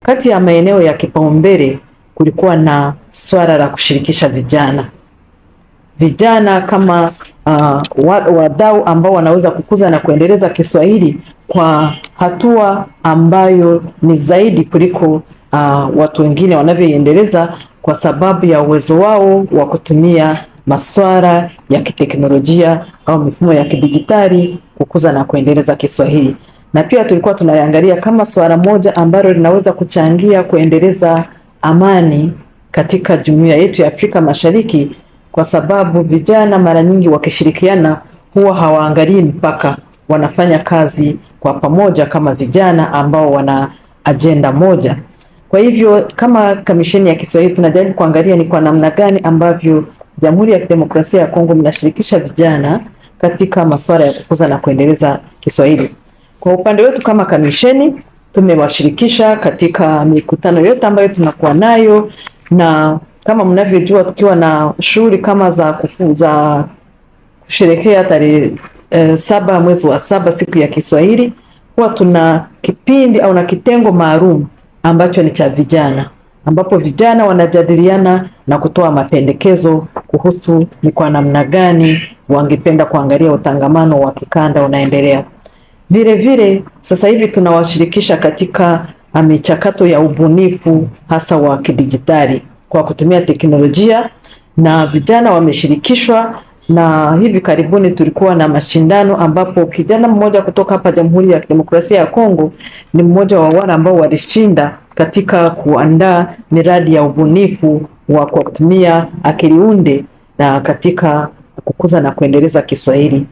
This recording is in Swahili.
Kati ya maeneo ya kipaumbele kulikuwa na swala la kushirikisha vijana, vijana kama wadau ambao wanaweza kukuza na kuendeleza Kiswahili kwa hatua ambayo ni zaidi kuliko watu wengine wanavyoiendeleza kwa sababu ya uwezo wao wa kutumia masuala ya kiteknolojia au mifumo ya kidijitali kukuza na kuendeleza Kiswahili. Na pia tulikuwa tunaangalia kama swala moja ambalo linaweza kuchangia kuendeleza amani katika jumuiya yetu ya Afrika Mashariki, kwa sababu vijana mara nyingi wakishirikiana huwa hawaangalii mpaka, wanafanya kazi kwa pamoja kama vijana ambao wana ajenda moja. Kwa hivyo kama Kamisheni ya Kiswahili tunajaribu kuangalia ni kwa namna gani ambavyo Jamhuri ya Kidemokrasia ya Kongo mnashirikisha vijana katika masuala ya kukuza na kuendeleza Kiswahili. Kwa upande wetu kama kamisheni tumewashirikisha katika mikutano yote ambayo tunakuwa nayo, na kama mnavyojua tukiwa na shughuli kama za kukuza kusherekea tarehe 7 mwezi wa 7 siku ya Kiswahili, huwa tuna kipindi au na kitengo maalum ambacho ni cha vijana, ambapo vijana wanajadiliana na kutoa mapendekezo kuhusu ni kwa namna gani wangependa kuangalia utangamano wa kikanda unaendelea. Vile vile sasa hivi tunawashirikisha katika michakato ya ubunifu hasa wa kidijitali kwa kutumia teknolojia, na vijana wameshirikishwa, na hivi karibuni tulikuwa na mashindano ambapo kijana mmoja kutoka hapa Jamhuri ya Kidemokrasia ya Kongo ni mmoja wa wale ambao walishinda katika kuandaa miradi ya ubunifu wa kwa kutumia akili unde na katika kukuza na kuendeleza Kiswahili.